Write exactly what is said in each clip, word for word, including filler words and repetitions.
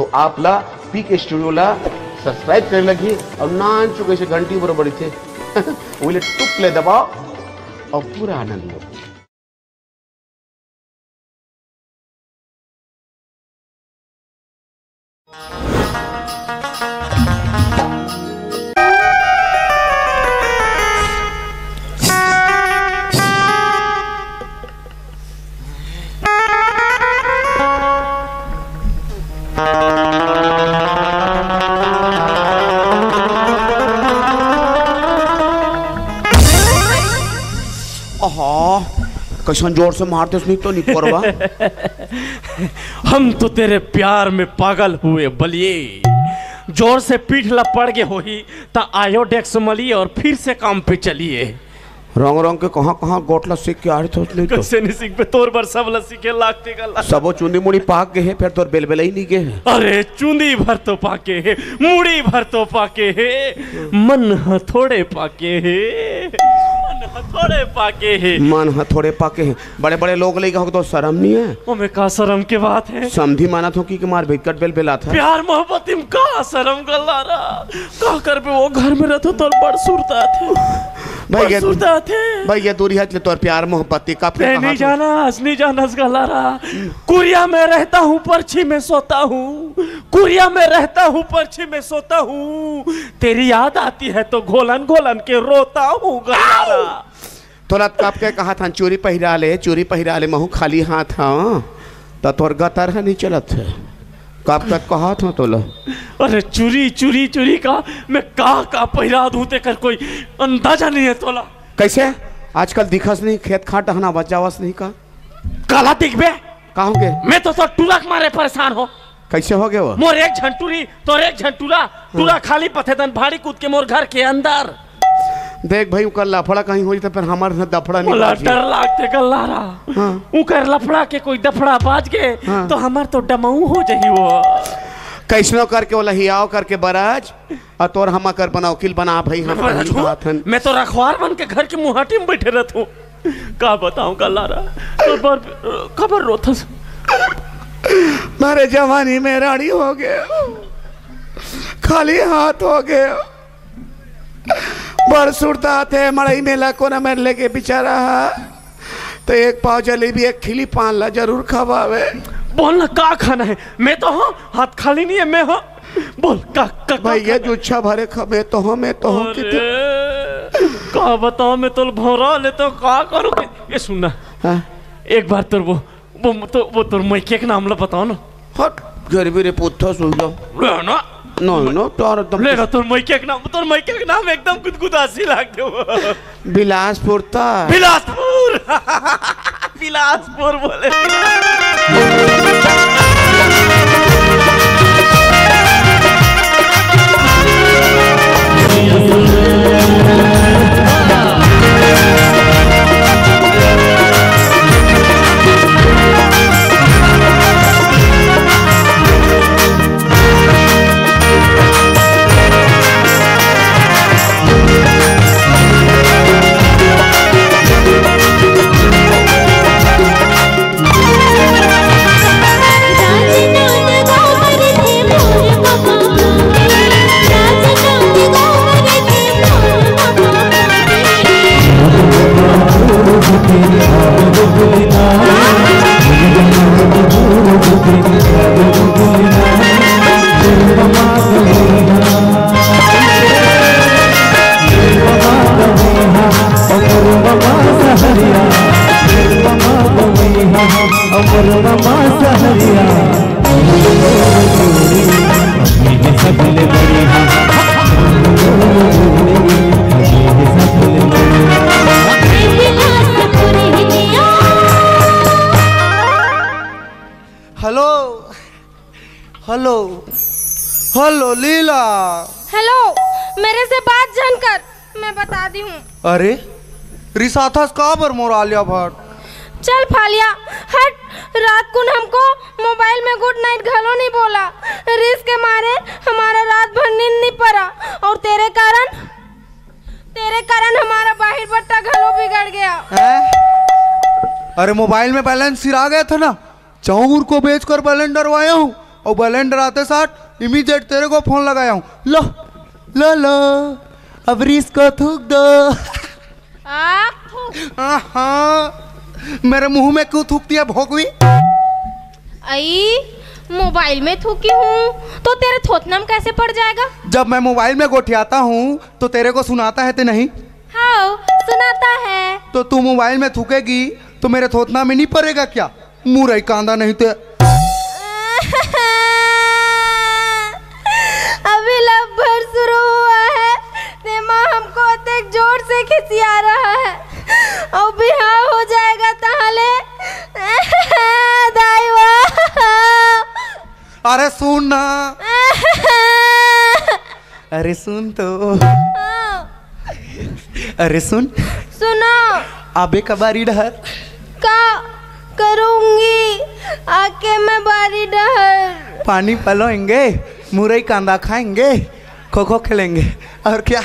तो आप ला पीके स्टूडियो ला सब्सक्राइब करे लगही और नानचुक ऐसे घंटी बरोबर बड़थे। वही ले टुक ले दबाओ और पूरा आनंद लो। आहा, कैसन जोर से मारते उसने तो नहीं परवा। हम तो तेरे प्यार में पागल हुए बलिए। जोर से पीठ ला पड़ गे होही, त आयोडेक्स मलिए और फिर से काम पे चलिए। रंग रंग के कहाँ कहाँ गोठ ला सीख के आ रहे थे उसने तो। कैसे नहीं सीख पे, तोर बर सब ला सीखे लागते गला। सबो चुंदी मुड़ी पाक गे हे, फिर तोर बेलबेला ही नहीं गे हे। अरे चुंदी भर तो पाके हे, मुड़ी भर तो पाके हे, मन ह थोड़े पाके हे, मन ह थोड़े पाके हे। मन ह थोड़े पाके हे। बड़े बड़े लोग लइका हो तो शर्म नहीं है। ओमे का शर्म के बात है? समधी मानत हो कि, कि मार बिकट बेलबेलात है। प्यार मोहब्बत में का शर्म गल्लारा? का करबे, वो घर में रहतो तोर बड़ सुरता थे। भाई बड़ ये, सुरता थे। भाई ये दूरी हट ले तोर प्यार मोहब्बत का फिर नहीं, कहाँ नहीं से? जानस, नहीं जानस गल्लारा। कुरिया में रहता हूँ, पर्ची में सोता हूँ। कुरिया में रहता हूँ, पर्ची में सोता हूँ। तेरी याद आती है तो घोलन घोलन के रोता हूँ गल्लारा। तोला कब के कहा था चूरी पहिरा ले, चूरी पहिरा ले, महू खाली हाथ हाँ, त तोर गतर ह नहीं चलत है। कब तक कहा था तोला? अरे चूरी, चूरी, चूरी का, मैं का, का पहिरा दूं तेकर कोई अंदाजा नहीं है तोला। कैसे? आजकल दिखस नहीं, खेत खाट डहना बचावस नहीं का? काला दिखबे? का हो गे? मैं तो, तो टूरा के मारे परेशान हो। कैसे हो गे वो? मोर एक झन टूरी, तोर एक झन टूरा, टूरा खाली पथेदन भाड़ी कूद के मोर घर के अंदर। देख भाई, ओकर लफड़ा कहीं होई त फिर हमर से दफड़ा नहीं मोला बाजी। डर लागथे गल्लारा। हाँ। ओकर लफड़ा के कोई दफड़ा बाज गे हाँ। तो हमर तो डमाऊ हो जही वो। कैसनो करके ओला हियाव करके बराज, आ तोर हम कर बना वकील बना भाई, हम मैं कहीं बात हन। मैं तो रखवार बन के घर के मुहाटी में बैठे रहत हूँ। का बताऊं गल्लारा, कबर, कबर रोथस। मारे जवानी में रानी हो गए, खाली हाथ हो गए। बड़ सुरता थे मड़ई में लकोना में लेके बिचारा हा। तो एक पाव जलेबी, एक खिली पान ला जरूर खवावे। बोल ना, का खाना है? मैं तो हाँ, हाथ खाली नहीं है, मैं हाँ। बोल, का, का, का भाई, ये खाना है? जो इच्छा भरे खा, मैं तो हाँ, मैं तो हाँ, अरे, कितने का बताओ, मैं तो भरा ले तो का करूँ? ये सुन ना, हाँ? एक बार तोर वो, वो तो, वो तोर मैके के नाम ला बताओ ना। हट, गरीबी रे पुत्था सुन जाओ। ले ना। नहीं ना, तोर एकदम ले ना, तोर मैके के नाम, तोर मैके के नाम एकदम गुदगुदासी लाग दे वो। बिलासपुर ता। बिलासपुर। बिलासपुर बोले। हेलो, हेलो, हेलो लीला। हेलो, मेरे से बात जान कर, मैं बता दी हूँ। अरे, रिसाथस का बर मोर आलिया भट्ट? चल फालिया, हट। रात कुन हमको मोबाइल में गुड नाइट घलो नहीं बोला। रिस के मारे हमारा रात भर नींद नहीं पड़ा और तेरे कारण, तेरे कारण हमारा बाहिर बट्टा घलो बिगड़ गया। हैं? अरे, मोबाइल में बैलेंस सिरा गया था ना, चाउर को बेचकर बैलेंस डरवाया हूँ। और बैलेंस डराते साथ इमीडिएट तेरे को फोन लगाया हूँ। लो, लो, लो, अब रिस को थूक दो। आह, थू। हाँ, मेरे मुंह में क्यों थूकती है भोकवी? आई, मोबाइल में थूकी हूँ तो तेरे थोथना में कैसे पड़ जाएगा? जब मैं मोबाइल में गोठियाता हूँ तो तेरे को सुनाता है ते नहीं? हाँ, सुनाता है। तो तू मोबाइल में थूकेगी तो मेरे थोथना में नहीं पड़ेगा क्या? मुरई कांदा नहीं ते। अभी लव भर शुरू हुआ है, तेमा हमको अतेक जोर से खिसिया रहा है, और बिहाव हो जाएगा तहाले। दाई वा। अरे सुन ना। अरे सुन तो। हाँ। अरे सुन। सुनो। आबे का बारी डहर? का करूंगी आके मैं बारी डहर? पानी पलोएंगे, मुरई कांदा खाएंगे, खो खो खेलेंगे, और क्या?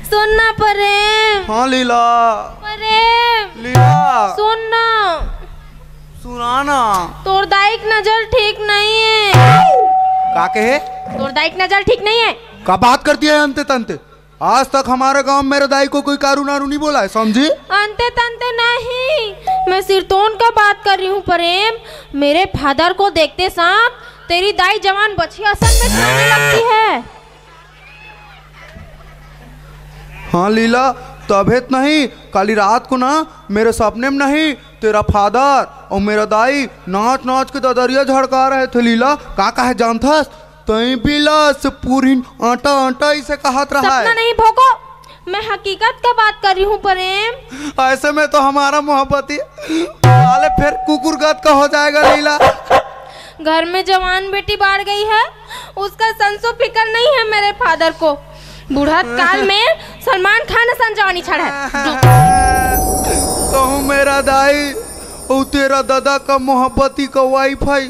सुन ना प्रेम। हाँ लीला। प्रेम। लीला। सुन ना। सुना ना। तोर दाई के नजर ठीक नहीं है। का कहे? तोर दाई के नजर ठीक नहीं है। का बात करती है अंते तंते? आज तक हमारे गांव में मेरे दाई को कोई कारू नारू नहीं बोला है, समझी? अंते तंते नहीं, मैं सिरतोन का बात कर रही हूँ प्रेम। मेरे फादर को देखते साथ तेरी दाई जवान बछिया सन में खाने लगती है। हाँ लीला, तभे त नहीं, काली रात को ना मेरे सपने में नहीं तेरा फादर और मेरा दाई नाच नाच के ददरिया झड़का रहे थे लीला। का कहे जानथस? तई बिलासपुरिन आटा आटा इसे कहत रहा सपना है। नहीं भोको, मैं हकीकत का बात कर रही हूँ प्रेम। ऐसे में तो हमारा मोहब्बती साले फिर कुकुर गत का हो जाएगा लीला। घर में जवान बेटी बाढ़ गई है, उसका संसो फिकर नहीं है मेरे फादर को। बुढ़त काल में सलमान खान असन जवानी छाड़ा है। कहूँ मेरा दाई और तेरा दादा का मोहब्बती का वाईफाई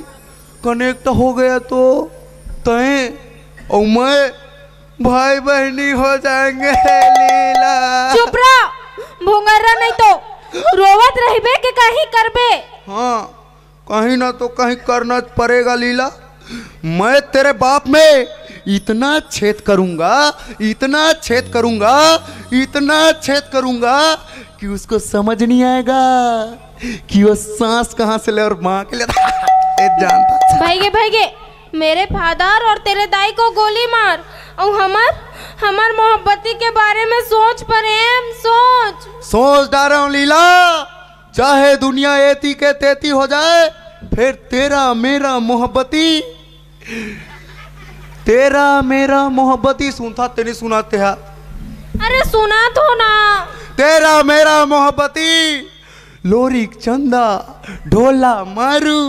कनेक्ट हो गया तो तय और मैं भाई बहनी हो जाएंगे। लीला। चुप रह, भोंगर्रा नहीं तो रोवत रहबे के कहीं करबे। हाँ, कहीं ना तो कहीं करना पड़ेगा लीला। मैं तेरे बाप में इतना छेद करूंगा, इतना छेद करूंगा, इतना छेद करूंगा कि उसको समझ नहीं आएगा कि वो सांस कहाँ से ले और माँ के ले। ए, जानता। भाई गे, भाई गे, मेरे फादर और तेरे दाई को गोली मार, और हमर, हमर मोहब्बती के बारे में सोच प्रेम, सोच। सोच डारे हूँ लीला, चाहे दुनिया एती के तेती हो जाए, फिर तेरा मेरा मोहब्बती, तेरा मेरा मोहब्बती सुनता तेरी सुनाते हा। अरे सुना तो ना। तेरा मेरा मोहब्बती, लोरिक चंदा, ढोला मारू,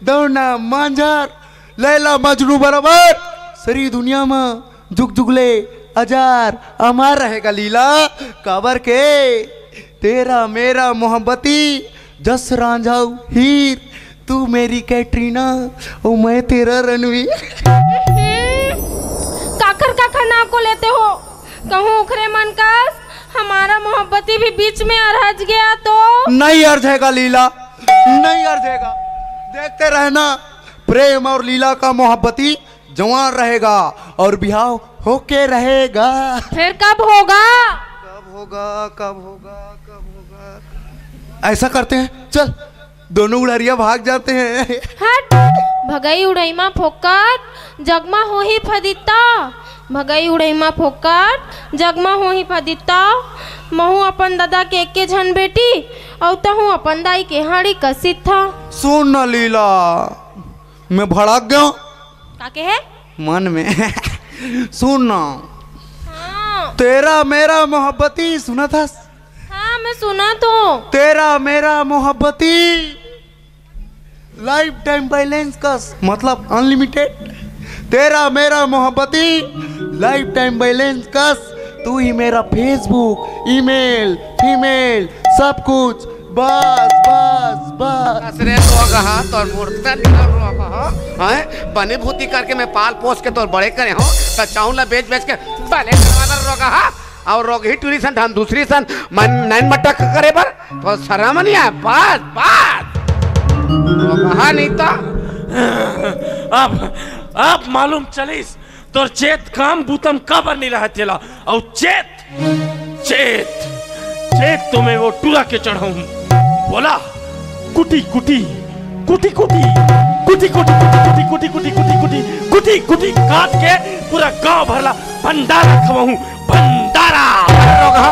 दौना मांझर, लैला मजनू बराबर, सरी दुनिया में जुग जुगले अजार अमर रहेगा लीला। काबर के तेरा मेरा मोहब्बती जस रांझा हीर, तू मेरी कैटरीना और मैं तेरा रणवीर। काखर काखर नाव को लेते हो, कहूँ उखरे मन कस हमारा मोहब्बती भी बीच में अरहज गया तो? नहीं अरझेगा लीला, नहीं अरझेगा। देखते रहना, प्रेम और लीला का मोहब्बती जवान रहेगा और बिहाव होके रहेगा। फिर कब होगा? कब होगा, कब होगा, कब होगा? ऐसा करते हैं, चल, दोनों उड़हरिया भाग जाते हैं। हट, भगई उड़ई मा फोकट, जगमा होही फदित्ता। भगई उड़ई मा फोकट, जगमा होही फदित्ता। महू अपन दादा के एके झन बेटी, अउ तहू अपन दाई के हाड़ी कसित था। सुन न लीला, मैं भड़क गया। का के है? मन में। सुन ना। हाँ। तेरा मेरा मोहब्बती सुना था? हाँ, मैं सुना तो। तेरा मेरा मोहब्बती लाइफ टाइम बैलेंस कस, मतलब अनलिमिटेड। तेरा मेरा मोहब्बती लाइफ टाइम बैलेंस कस। तू ही मेरा Facebook, ईमेल, फीमेल, सब कुछ। बस, बस, बस। असरे रोगहा, तोर मूर्ता निकल रोगहा, हैं? बने भूती करके मैं पाल पोस के तोर बड़े करे हूँ, तो चाउर ला बेच बेच के पहले करवा दर रोगहा, और रोगही टूरी सन, हम दूसरी सन, मन नैन मटक करे बर, तो शर्म नहीं आए, बस, बस। रोगहा नहीं तो। अब, अब मालूम चलिस तोर चेत काम बूता म काबर नहीं रहत तेला। अउ चेत, चेत, चेत तो मैं वो टूरा के चढ़ाऊं। बोला, कुटी कुटी, कुटी कुटी, कुटी कुटी, कुटी कुटी, कुटी कुटी, कुटी कुटी, कुटी कुटी काट के पूरा गांव भर ला भंडारा खवाऊं, भंडारा। रोगहा।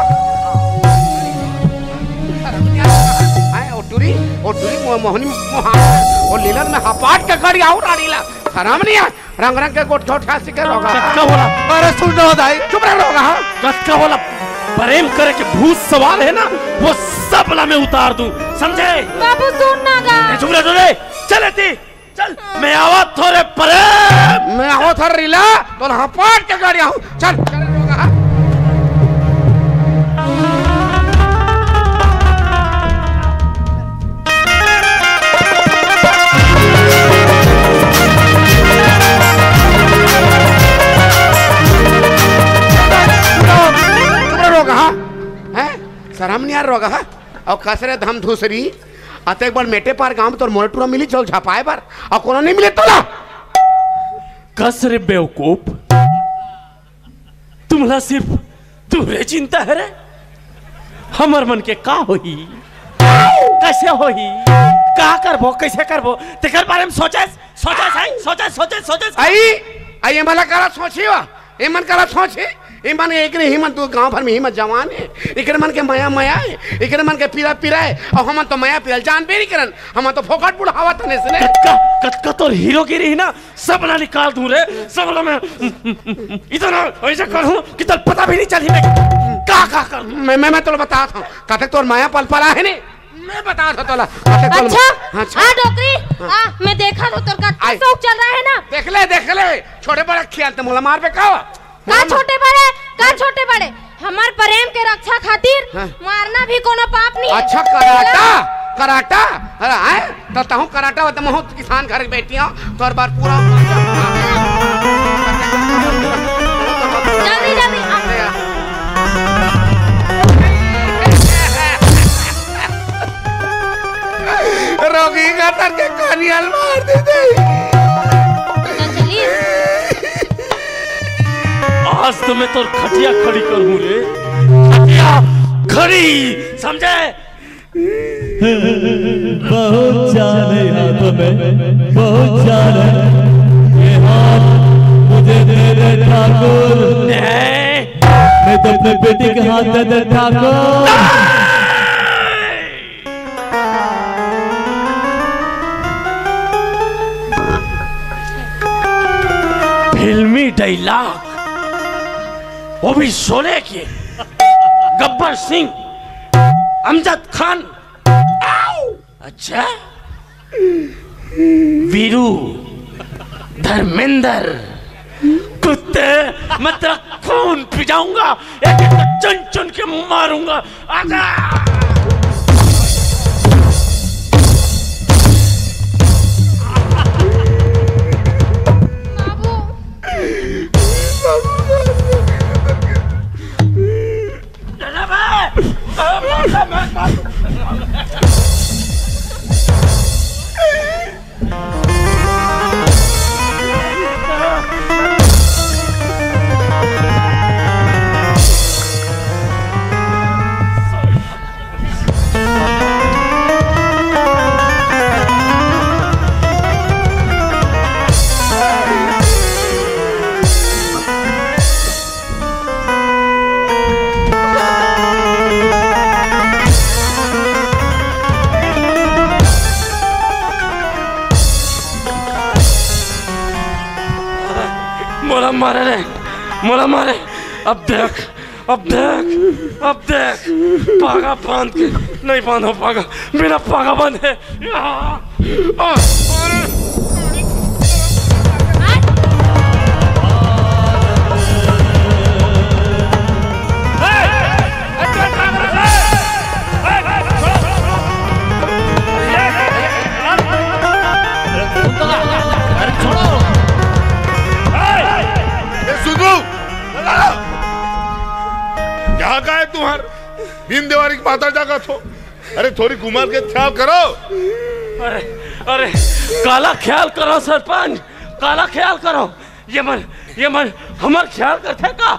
आए, ओ टूरी, ओ टूरी, मो-, मोहनी, मोहा-, ओ लीलन में हपाट के गड़ी आऊ रानी ला। शरम नहीं आय। रंग रंग के गोठ गोठ खासी के रोगहा। कतका बोला? अरे सुन रहो दाई। चुप रह रोगहा। कतका बोला? प्रेम करे के भूत सवार हे ना, वो सब ला मैं उतार दूं, समझे? बाबू सुन ना गा। ए, चुप रह तो रे। चल एती, चल। मैं आवत हो रे प्रेम। मैं आवत हो रीला, तो हपाट के गाड़ी आऊ। चल, चल रोगहा। चुप रह रोगहा, हैं? शरम नहीं आ रोगहा? अउ कस रे धम धूसरी, अतेक बड़ मेटे पार गांव में तोर मोर टूरा मिली चल झपाए बर, अउ कोनो नहीं मिले तोला। कस रे बेवकूफ, तुमला सिर्फ तुहरे चिंता हे रे। हमर मन के का होही, कैसे होही, का करबो, कैसे करबो, तेकर बारे में सोचे, सोचे, सोचे, सोचे, सोचे। आई, आई, ये मला करा सोची वा, ये मन करा सोची, ये मन एक नहीं, ये मन तो गांव भर में ही मन जवान हे, इकरे मन के मया मया हे, इकरे मन के पीरा पीरा हे, अउ हमन तो मया पीरा जान भी नहीं करन, हमन तो फोकट बुढ़ावा तने से ने। कतका, कतका तोर हीरोगिरी हे ना, सब ला निकाल दूं रे, सब ला मैं इतना ऐसा करूं कि तोला पता भी नहीं चली मैं का, का कर दूं। मैं, मैं, मैं तोला बतात हूं, कतक तोर माया पल पल आहे ने, मैं बतात हूं तोला, कतक तोला अच्छा, हाँ, अच्छा। आ डोकरी, हाँ। आ, मैं देखत हूं तोर का आय। शौक चल रहा है ना। देख ले, देख ले, छोटे बड़े खेल ते मोला मारबे का? का मोला मार- छोटे बड़े, का छोटे बड़े? हमर प्रेम के रक्षा खातिर हाँ। मारना भी कोनो पाप नहीं है। अच्छा, कराटा, बोला? कराटा? अरे, हैं? तो तहूँ कराटा हो, तो महूँ किसान घर के बेटी हूँ, तोर बर पूरा जल्दी, जल्दी, आ। रोगी का तर के कानियाल मार दे दे। चल चली। आज तो मैं तोर खटिया खड़ी करूँ रे, खटिया खड़ी, समझे? बहुत जान है हाथों में, बहुत जान है। ये हाथ मुझे दे दे ठाकुर। नहीं। मैं तो अपने बेटे के हाथ दे दे ठाकुर। फिल्मी डायलॉग, वो भी शोले के। गब्बर सिंह, अमजद खान। अच्छा, वीरू, धर्मेंद्र, कुत्ते, मैं तेरा खून पी जाऊंगा, एक एक को चुन चुन के मारूंगा। आजा। बाबू। मोला मारे रे, मोला मारे। अब देख, अब देख, अब देख, पागा बांध के नहीं बांधो पागा, बिना पागा बांधे। ए, सुधू! कहाँ का है तुम्हार? दिन देवारी की माता जागा थो। अरे, थोड़ी घुमार के ख्याल करो। अरे, अरे, काला ख्याल करो सरपंच, काला ख्याल करो। ये मन, ये मन हमर ख्याल करथे का?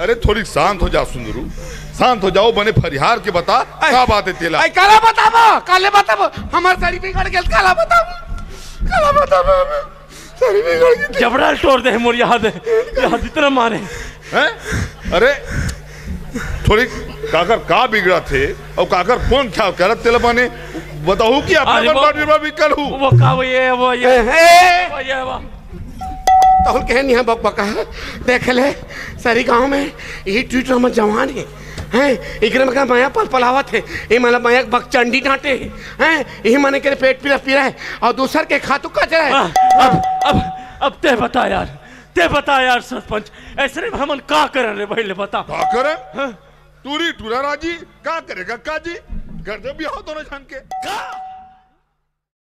अरे, थोड़ी शांत हो जा सुंदरू, शांत हो जाओ। बने फरियार के बता, का बात हे तेला? अरे, काला बताबो, काले बताबो, हमर सरी बिगड़ गेल, काला बताबो, काला बताबो, सरी बिगड़ गेल। जबड़ा ल टोर दे मोर, याद हे, याद इतना मारे। हैं? अरे, थोड़ी काकर का बिगड़ाथे अउ काकर कोन ख्याल करत तेला बने बताहू कि अपन अरे, अपन वो बात बिगड़ा बिगड़ हू? वो का, वो ये, वो ये, ए, ए! वो ये, वो। तहुल कहे नहीं है बकबका, देख ले, सरी गांव में ये ट्विटर में जवान हे, हैं? इकरे में का माया पलपलावत हे, ये मतलब माया बकचंडी डांटे हे, हैं? यही माने के पेट पीरा पीरा हे अउ दूसर के खातू कचरा हे। हाँ, अब, अब, अब ते बता यार, ते बता यार सरपंच, ऐसने में हमन का करन रे भाई, ले बता। का करन? हाँ? टूरी टूरा राजी, का करे कक्का जी? कर दे बिहाव दोनों झन के। का?